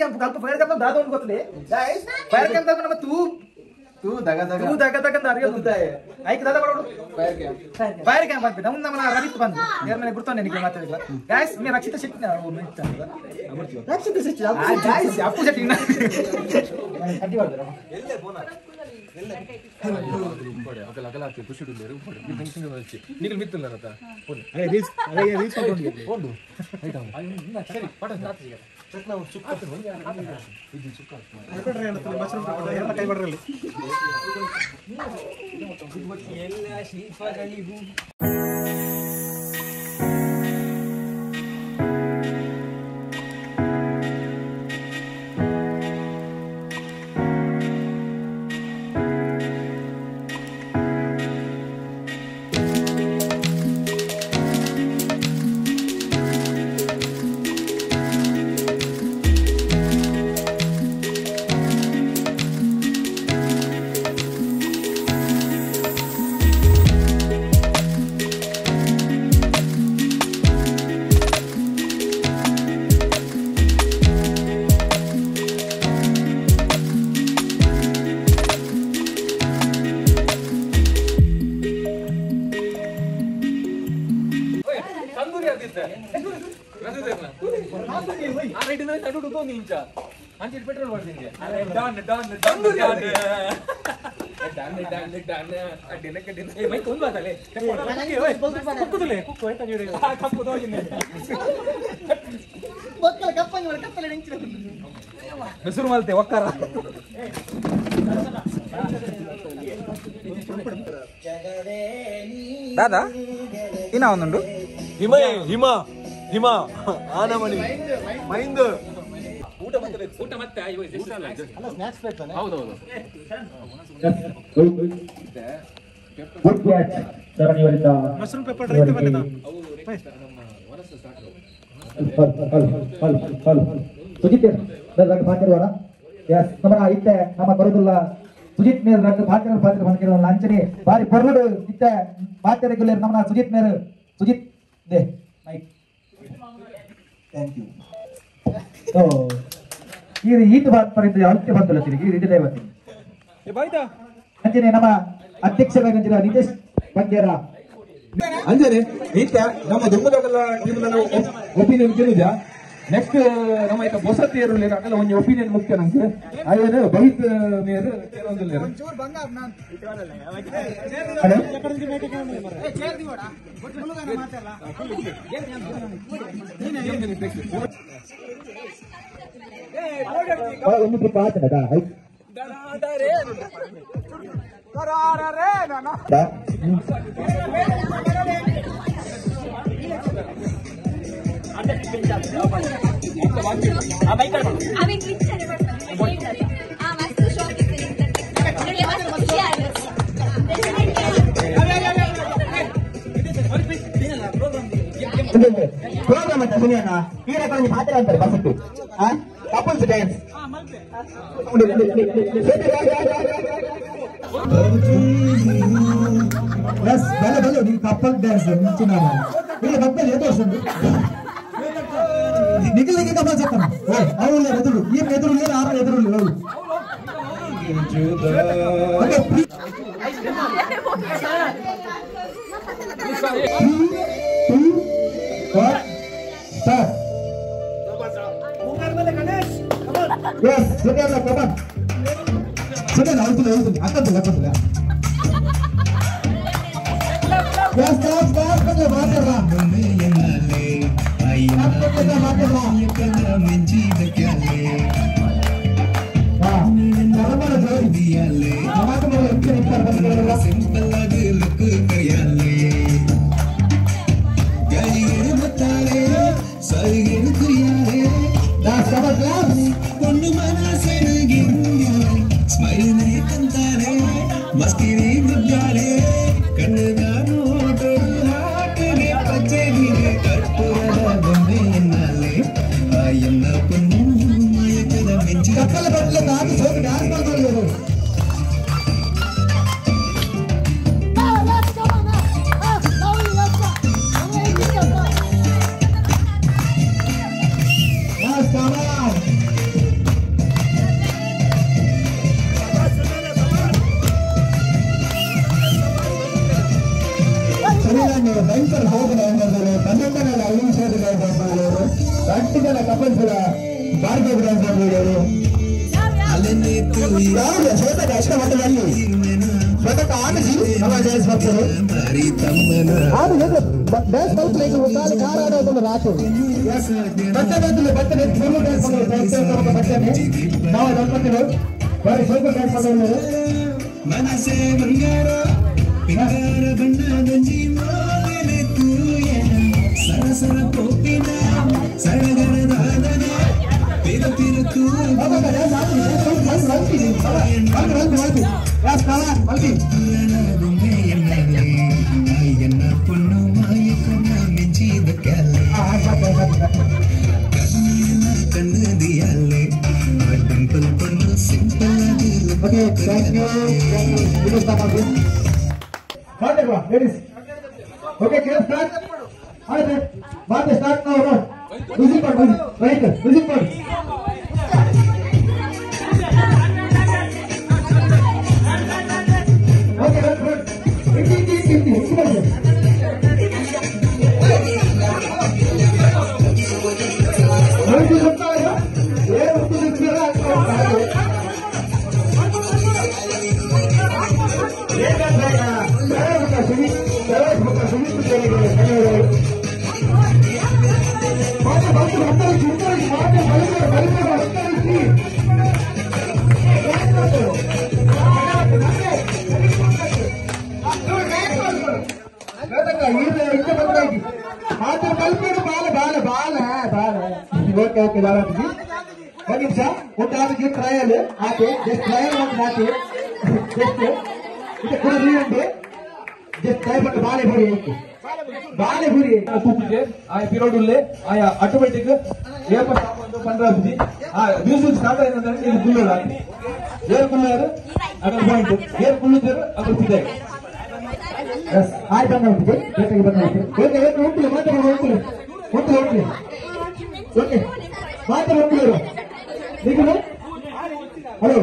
Camp ಅಲ್ಪ fire camp ದಾದ ಉಂಟು ಗೊತ್ತಲೇ ಗೈಸ್ ಫೈರ್ ಕ್ಯಾಂಪ್ ನಮ್ಮ ತೂ ತೂ ದಗ ದಗ ತೂ ದಗ ದಗ ಅಂತ ಅರಿಯೋದು ಐಕ್ ದಾದ ಬರೋಡು ಫೈರ್ ಕ್ಯಾಂಪ್ ಅಂತ ನಮ್ಮ ನಮ್ಮ ರವಿತ್ ಬಂದು ನೇರ ಮೇಲೆ ಗುರ್ತಾನೆ ನಿಮಗೆ ಮಾತಾಡಿಲ್ಲ ಗೈಸ್ ಮೇ ರಕ್ಷಿತ ಶೆಟ್ಟಿ ರಕ್ಷಿತ ಶೆಟ್ಟಿ ಗೈಸ್ ಅಪ್ಪು ಶೆಟ್ಟಿ ಅಡ್ಡಿ ಮಾಡ್ತಾರೆ ಎಲ್ಲೇ ಫೋನ್ ಎಲ್ಲೇ ಉಪ್ಪಡೆ ಅಗಲ ಅಗಲ ಆತಿ ಖುಷಿ ಉಂಟು ಉಪ್ಪಡೆ ಫಂಕ್ಷನ್ వచ్చి ನಿಗಲ್ ಮಿತ್ತಲ್ಲ ರತ ಫೋನ್ ಅರೆ ರೀಲ್ಸ್ ಅರೆ ರೀಲ್ಸ್ ಮಾಡ್ಕೊಂಡು ಫೋನ್ ರೈಟ್ ಸರಿ ಪಟ ಚಕ್ನ ಚುಕ್ಕ ಇದು ಚುಕ್ಕ ಎಲ್ಲ ಕೈ ಬಡ್ರಲ್ಲಿ ಎಲ್ಲ ಶಿಲ್ಪಗಳಿಗೂ ಹೆಸರು ಮಲ್ತೆ ಒಕ್ಕಾರ ದಾದಾ ಇನ್ನ ಒಂದುಂಡು ಹಿಮ ಹಿಮ ಹಿಮ ಆನಮಣಿ ಮೈಂದ್ ಊಟ ಮತ್ತೆ ಬೇಕು ಊಟ ಮತ್ತೆ ಅಲ್ಲ ಸ್ನಾಕ್ಸ್ ಬೇಕು ತಾನೆ ಹೌದು ಹೌದು ಗುಡ್ ಕ್ಯಾಚ್ ಸರಣಿವರಿತ ಮಶ್ರೂಮ್ ಪೆಪ್ಪರ್ ರೈತ ಬಂದಿದ ಹಲ್ ಹಲ್ ಹಲ್ ಸುಜಿತ್ ರಗ್ ಭಾತಿರುವನ ಎಸ್ ನಮ್ಮ ಇತ್ತೆ ನಮ್ಮ ಬರೋದಿಲ್ಲ ಸುಜಿತ್ ಮೇರ್ ರಗ್ ಭಾತಿರ ಭಾತಿರ ಬಂದಿರೋ ಲಾಂಛನೆ ಬಾರಿ ಪರ್ಲುಡು ಇತ್ತೆ ಭಾತಿರಗುಲೆ ನಮ್ಮ ಸುಜಿತ್ ಮೇರ್ Sujith they mic thank you so ಈ ಈತ ಬಾತ್ ಪರಿದ ಅಲ್ತೆ ಬಂದಲ್ಲ ತಿರುಗಿ ಈ ರೀತಿ ದೈವತಿ ಏ ಬಾಯ್ತಾ ಅಂಚನೆ ನಮ್ಮ ಅಧ್ಯಕ್ಷರಾಗಿದ್ದ ನಿತೇಶ್ ಬಂಗೇರ ಅಂಜನೆ ಈತ ನಮ್ಮ ದುಮ್ಮದಗಲ ಟೀಮ್ ಒಪಿನಿಯನ್ ಕೇಳಿದ ನೆಕ್ಸ್ಟ್ ನಮ್ಮ ಈಗ ಬೊಸತಿ ಇರಲಿ ಅಗಲ ಒಂದು ಒಪಿನಿಯನ್ ಮುಖ್ಯ ನಂಗೆ ಅಯ್ಯನ ಭವಿತ್ ಮೇರ್ ಕೇಳೊಂದಿಲ್ಲ ಹಲೋ ಒಂದು ಟ್ರಿಪ್ ಆತನದ ಆಯ್ತು ಪ್ರೋಗ್ರಾಮ್ ಅಂತ ಸುನಿಯಣ್ಣ ಈ ರಕಮ್ ಮಾತ್ರ ಅಂತಾರೆ ಬಸಟ್ಟು ಕಪಲ್ಸ್ ಡ್ಯಾನ್ಸ್ ಎಸ್ ಬಲೆ ಬಲೆ ನೀವು ಕಪಲ್ ಡ್ಯಾನ್ಸ್ ಮುಂಚಿನ ಇಲ್ಲ ಮಕ್ಕಳು ಏತು ವರ್ಷ ಉಂಟು ನಿಖಿಲಿಗೆ ಕಪಲ್ ಸಕ್ಕನ ಅವಳು ಎದುರು ಈ ಎದುರು ಇಲ್ಲ ಆರು ಎದುರು ಇಲ್ಲ ಅವಳು okay 3 2 1 start. Yes, Sunil, come on. Sunil, అవుతుంది అవుతుంది Akkad Akkad. Yes, clap, clap, కొంచెం మాట్లాడరా. కొంచెం మాట్లాడరా. తలమల జోడి. టమాటో ఎక్కువ ఇస్తారు బస్సు. సింపుల్ ఆగి లుక్ కరియాలే ಕಪ್ಪಲ ಬಟ್ಟಲೆ ನಾದು ಸೋಕು ಡ್ಯಾನ್ಸ್ ಮಾಡ್ಕೊಳ್ಳಿ. Yes, come on. ಭಯಂಕರ ಹೋಗದ 12 ಐದು ನಿಮಿಷ 2 ಜನ ಕಪಲ್ಸ್ ಭಾರತ ಡ್ಯಾನ್ಸ್ ಮಾಡಿದರು. ಶ್ವೇತಕ ಅಷ್ಟ ಮಟ್ಟದಲ್ಲಿ ಶ್ವೇತಕ ಆನಿಸಿ ನಮ್ಮ ಡ್ಯಾನ್ಸ್ ಮಾಡ್ತಾರೆ. ಡ್ಯಾನ್ಸ್ ಮಾಡ್ತಾರೆ ಕಾರ್ ಆಡೋದೊಂದು ರಾತ್ರಿ ಬಟ್ಟೆ ಬಟ್ಟೆ ಫುಲ್ ಡ್ಯಾನ್ಸ್ ಮಾಡೋದು ಬಟ್ಟೆ ನಾವು ದಂಪತಿಗಳು ಬಾರಿ ಸ್ವಲ್ಪ ಡ್ಯಾನ್ಸ್ ಮಾಡೋದು. ಮನಸೇ ಬಂಗಾರ ಪಿಂಗಾರ ಬಣ್ಣದಂಜಿ ಮೋಗನೆ ತೂಯನ ಸರಸರ ಪೋಪಿನ ಸಡಗರದಾದನ ಪಿರು ಪಿರು ತೂ ಎನ್ನ ಪೊಣ್ಣು ಮಾಯಕನ ಮಿಂಚಿದ ಕ್ಯಾಲೆ ಕಣ್ಣು ದಿಯಾಲೆ ಟೆಂಪಲ್ ಪೊಣ್ಣು simple. Okay, thank you. Start ladies. Okay, can start? ಆಯ್ತು, ಮತ್ತೆ ಸ್ಟಾರ್ಟ್ ನಾವು. ಮ್ಯೂಸಿಕ್ ಮಾಡಿ, ರೈಟ್, ಮ್ಯೂಸಿಕ್ ಮಾಡಿ. ಓಕೆ, ರೈಟ್, ಇಂತಿ ಇಂತಿ ಇಂತಿ ಇಂತಿ ಮಾಡಿ. ಓಕೆ ಓಕೆ ಒಂದು ನಿಮಿಷ ಒಂದು ಆమెకి ಟ್ರಯಲ್ ಆಕೆ ಜಸ್ಟ್ ಟ್ರಯಲ್ ಒಂದು ಹಾಕಿ ಜಸ್ಟ್ ಇದು ಕೂಡ ನೀರುಂಟು ಜಸ್ಟ್ ಟ್ರೈ ಪಟ್ಟು ಬಾಳೆಪುರಿ ಹಾಕಿ ಬಾಳೆಪುರಿ ತೂಪಿಗೆ ಆ ಪಿರೋಡುಲ್ಲೆ ಆಯಾ ಆಟೋಮೆಟಿಕ್ ಏಪ ಸ್ಟಾಪ್ ಒಂದು ಪಂಡ್ರಾಬ್ಜಿ ಆ ಮ್ಯೂಸಿಕ್ ಸ್ಟಾರ್ಟ್ ಆಯ್ತು ಇದು ಕುಲ್ಲೋಡ ಏರ್ ಕುಲ್ಲಾರು ಅದ್ರ ಪಾಯಿಂಟ್ ಏರ್ ಕುಲ್ಲುತ್ತಾರೆ ಅದ್ರ ಸಿದೆ. ಎಸ್ ಆಯ್ತು ಬಂದ ಜೊತೆಗೆ ಬಂದ. ಓಕೆ ಓಕೆ ಉಂಟು ಮಾತಾಡೋದು ಉಂಟು ಉಂಟು ಉಂಟು ಓಕೆ ಮಾತಾಡ ನೀವು ಹಲೋ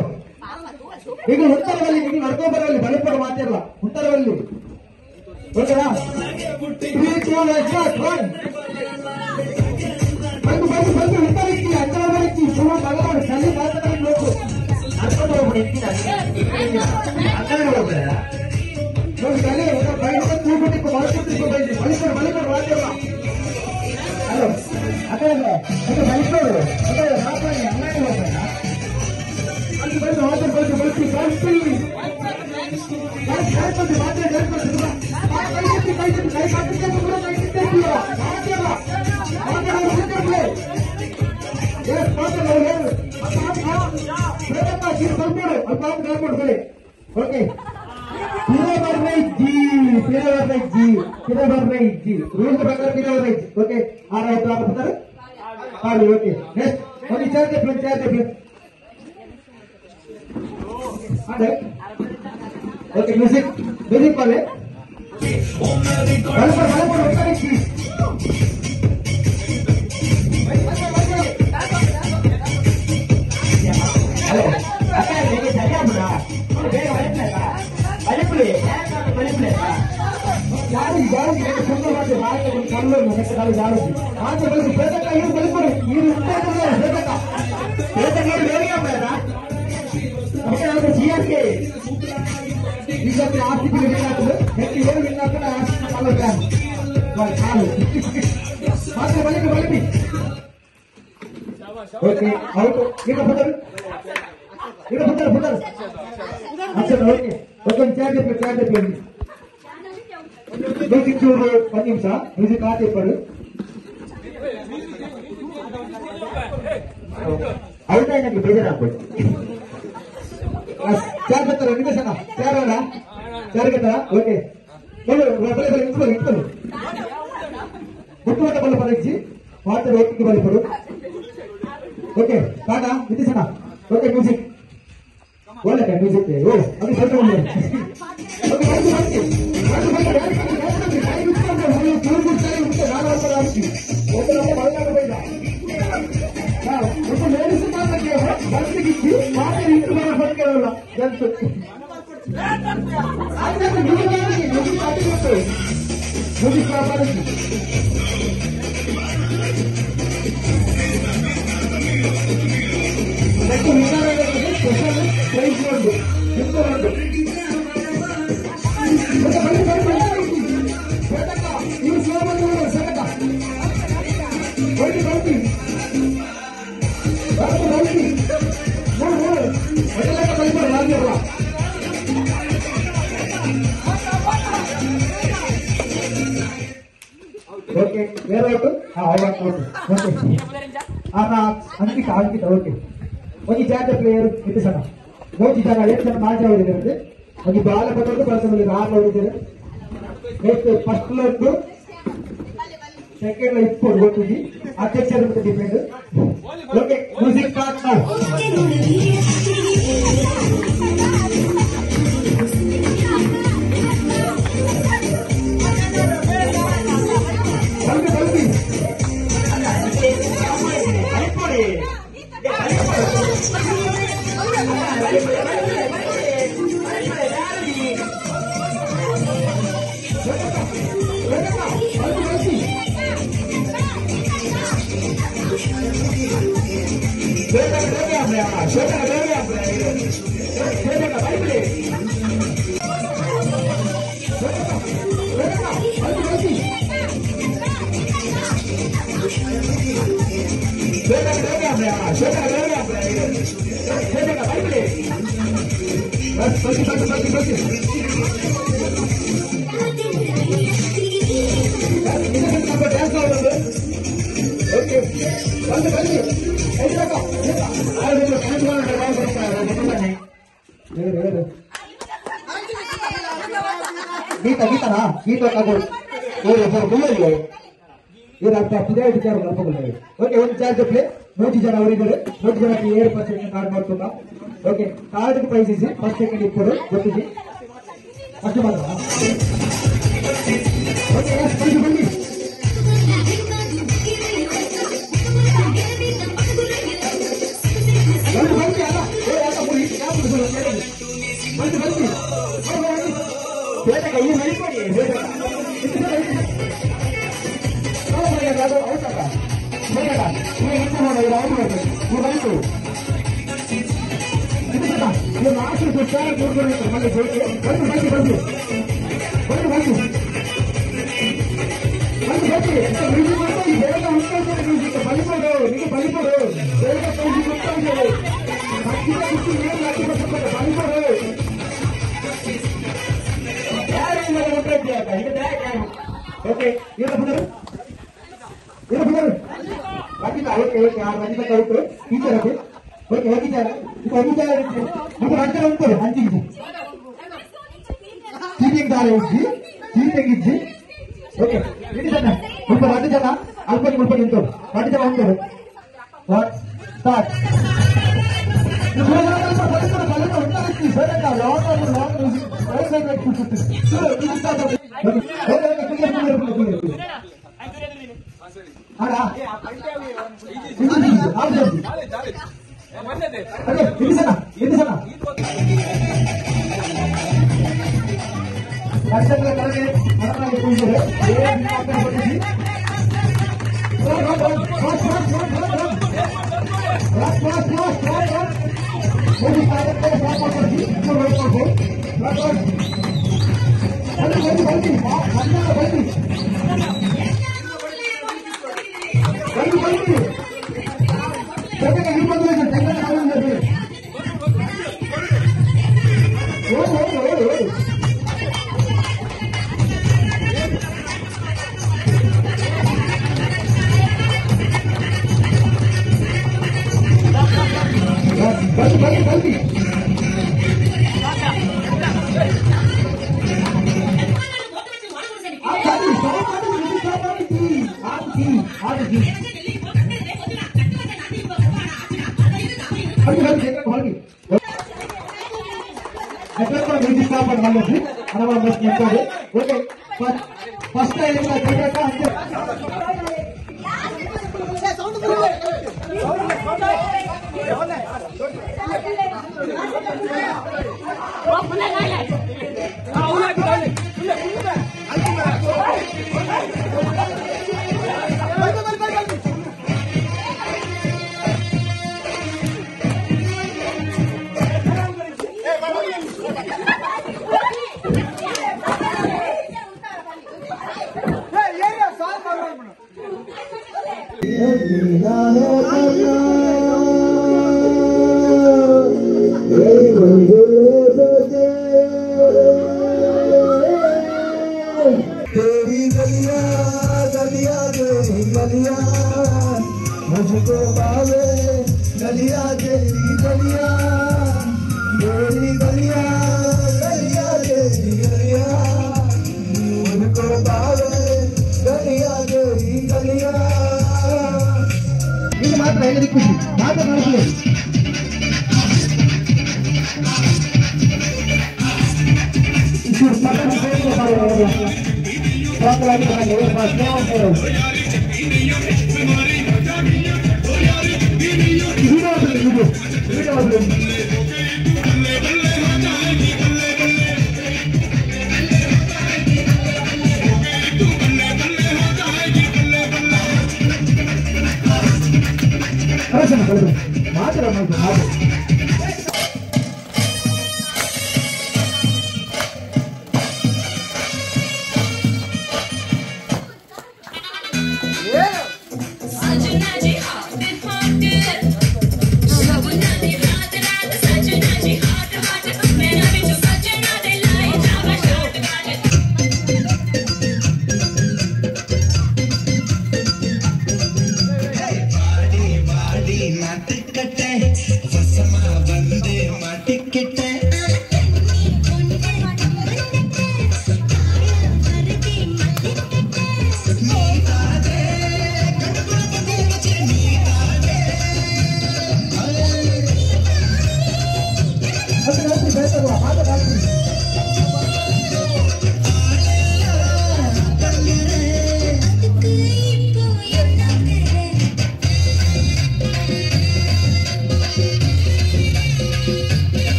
ಈಗ ಉತ್ತರವಲ್ಲಿ ನೀವು ನಡ್ಕೊ ಬರಲಿ ಬಲಿಪಡ ಮಾತಿರಲ್ಲ ಉತ್ತರವಲ್ಲಿ ಓಕೆನಾ? 3 2 1 1 ಬಂದು ಬಂದು ಬಂದು ಉತ್ತರಕ್ಕೆ ಅಂತರ ಬರಕ್ಕೆ ಶುರು ಭಗವಾನ್ ಸಲ್ಲಿ ಮಾತಾಡಿ ಲೋಕು ಅರ್ಕೊಂಡು ಹೋಗ್ಬಿಡಿ ಅಂತರ ಹೋಗ್ಬೇಡ ನೋಡಿ ಕಲೆ ಬೈಕ ತೂಬಿಟ್ಟು ಬಲಿಪಡ ಬಲಿಪಡ ಬಲಿಪಡ ಮಾತಿರಲ್ಲ. ಹಲೋ ಅక్కడ ಬಲಿಪಡು ಅక్కడ ಮಾತಾಡಿ ಅನ್ನಾಗಿ ಹೋಗ್ಬೇಡ ಅಲ್ಲಿ ಬಂದು ಮಾತಾಡಿ ಬಂದು ಬಳಸಿ ಬಳಸಿ ಓಕೆ ರೂಲ್ಸ್ ಪ್ರಕಾರ ಓಕೆ ಆರು ಓಕೆ ನೆಕ್ಸ್ಟ್ ಒಂದು ಚಾರ್ ಚಾರ್ ಓಕೆ ಮ್ಯೂಸಿಕ್ ಮ್ಯೂಸಿಕ್ ಬಾಲೆ ಬಲಪಡ ಬಲಪಡ ಒಟ್ಟಾರೆ. ಹಲೋ ಯಾರು ಯಾರು ಸುಂದರವಾಗಿ ಕಲ್ಲು ಯಾರು ಆಚೆ ಬೆಳೆದು ಬೇತಕ್ಕ ನೀರು ಬೆಳಕೊಡಿ ನೀರು ಬೇತಕ್ಕ ಬೇತಕ್ಕ ನೀರು ಬೇರೆ ಬೇಡ ಜಿಎಸ್ಕೆ ಈ ಸತಿ ಆಸ್ತಿ ವಿನ್ನಾಗ್ತದೆ ಹೆಚ್ಚು ಏನು ವಿನ್ನಾಗ್ತದೆ ಆಸ್ತಿ ಕಾಲು ಕಾಲು ಮಾತ್ರ ಬಲಿಪಿ ಬಲಿಪಿ. ಓಕೆ ಹೌದು ಈಗ ಬಂದರು ಈಗ ಬಂದರು ಬಂದರು ಅಚ್ಚ ಓಕೆ ಓಕೆ ಒಂದು ಚಾರ್ ಚಾರ್ ಮ್ಯೂಸಿಕ್ ಚೂರು ಒಂದು ನಿಮಿಷ ಮ್ಯೂಸಿಕ್ ಆಟ ಇಪ್ಪರು అవుతా నాకు ಬೇಜಾರಾಗ್ಬೋದು. ಚಾರ್ ಬರ್ತಾರ ನಿಮಿಷ ಚಾರ್ ಅಲ್ಲ ಚಾರ್ ಬರ್ತಾರ ಓಕೆ ಇಂಟ್ಕೊಳ್ಳಿ ಇಂಟ್ಕೊಳ್ಳಿ ಗುಟ್ಟು ಬಲ್ಲ ಪರೀಕ್ಷಿ ಮಾತ್ರ ಓಕೆ ಬಲಿಪಡು ಓಕೆ ಟಾಟಾ ನಿತೀಶಣ್ಣ ಓಕೆ ಮ್ಯೂಸಿಕ್ ಒಳ್ಳೆ ಮ್ಯೂಸಿಕ್ ಓ ಅದು ಸ್ವಲ್ಪ ಓಕೆ ಮ್ಯೂಸಿಕ್ ಸ್ಟಾಪ್ ಆಗುತ್ತೆ. ನೆಕ್ಸ್ಟ್ ವಿನ್ನರ್ ಆಗೋದು ಸ್ಪೆಷಲ್ ಪ್ರೈಸ್ ಉಂಟು, ಗಿಫ್ಟ್ ಉಂಟು. ಇವ್ರು ಸ್ಲೋ ಬಂದು ಸೆಟಕ ಬೈಟಿ ಬೈಟಿ ಬೈಟಿ ಬೈಟಿ ಮೂರು ಮೂರು ಒಳ್ಳೆ ಬೈಬೋದು ರಾಜ್ಯಲ್ಲ. ಓಕೆ, ಬೇರೆ ಔಟು? ಹಾಂ, out out. Okay, Ankita Ankita. Okay, ಒಂಜಿ ಜಾಗ ಪ್ಲೇಯರ್ ಇತ್ತು ಸಣ್ಣ ಒಂಜಿ ಜಾಗ ಏಳು ಜನ ಮಾಜಿ ಅವರಿದ್ದಾರೆ. ಒಂಜಿ ಬಾಲ ಪಟ್ಟದ್ದು ಬಳಸಬಹುದು ಆರು ಅವರಿದ್ದಾರೆ. ನೆಕ್ಸ್ಟ್ ಫಸ್ಟ್ ಲಡ್ಡು ಸೆಕೆಂಡ್ ಇಪ್ಪತ್ತು ಗೊತ್ತಿದ್ದಿ ಅಧ್ಯಕ್ಷರ depend. Okay, music start ನಾವು. ಬಲ್ಬಿ ಬಲ್ಬಿ ಗೀತಾ ಗೀತಾನಾ ಗೀತಾ ವಿಚಾರ. ಓಕೆ, ಒಂದು ಚಾರ್ಜ್ ಪ್ಲೇ ನೂರು ಜನ ಅವರಿದ್ದಾರೆ. 100 ಜನಕ್ಕೆ 7% ಕಾರ್ಡ್ ಮಾಡ್ಕೊಂಡ. ಓಕೆ, ಕಾರ್ಡ್ ಪ್ರೈಸ್ ಇಸಿ ಫಸ್ಟ್ ಸೆಕೆಂಡ್ ಇಪ್ಪದು ಗೊತ್ತಿದೆ ಅಷ್ಟು ಮಾತ್ರ. ಓಕೆ, ಬನ್ನಿ ಬನ್ನಿ. ಬನ್ನಿ ಬನ್ನಿ ಅಲ್ಲ, ಬನ್ನಿ ಬನ್ನಿ. ಬೇಟಕ ಈ ಮಳಿಕೊಡಿ ಬೇಟಕ okay, Rajitha. Okay okay, Rajitha correct teacher. Okay okay, Rajitha Rajitha ಮತ್ತೆ ರಜೆ ಉಂಟು ಅಂಚಿಗೆ ಚೀಟಿಂಗ್ ದಾರ ಇಜ್ಜಿ ಚೀಟಿಂಗ್ ಇಜ್ಜಿ. ಓಕೆ, ಇಡೀ ಜನ ಮುಲ್ಪ 2 ಜನ ಅಲ್ಪ ಮುಲ್ಪ ನಿಂತರು 2 ಜನ ಉಂಟು. ಸ್ಟಾರ್ಟ್. First.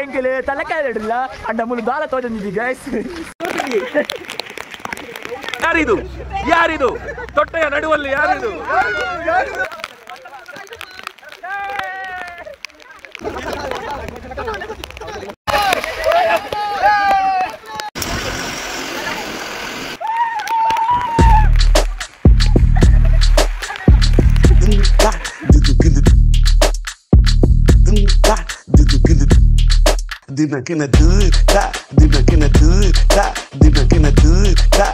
ಎಂಕಲೆ ತಲಕಾವೇರಿ ಅಂಡ ಮುಲು ದಾಲ ತೋಜಂದಿದ್ದಿ ಗೈಸ್. ಯಾರಿದು ಯಾರಿದು ತೊಟ್ಟೆಯ ನಡುವಲ್ಲಿ ಯಾರಿದು? Dina kina do, da, dina kina do, da, dina kina do, da.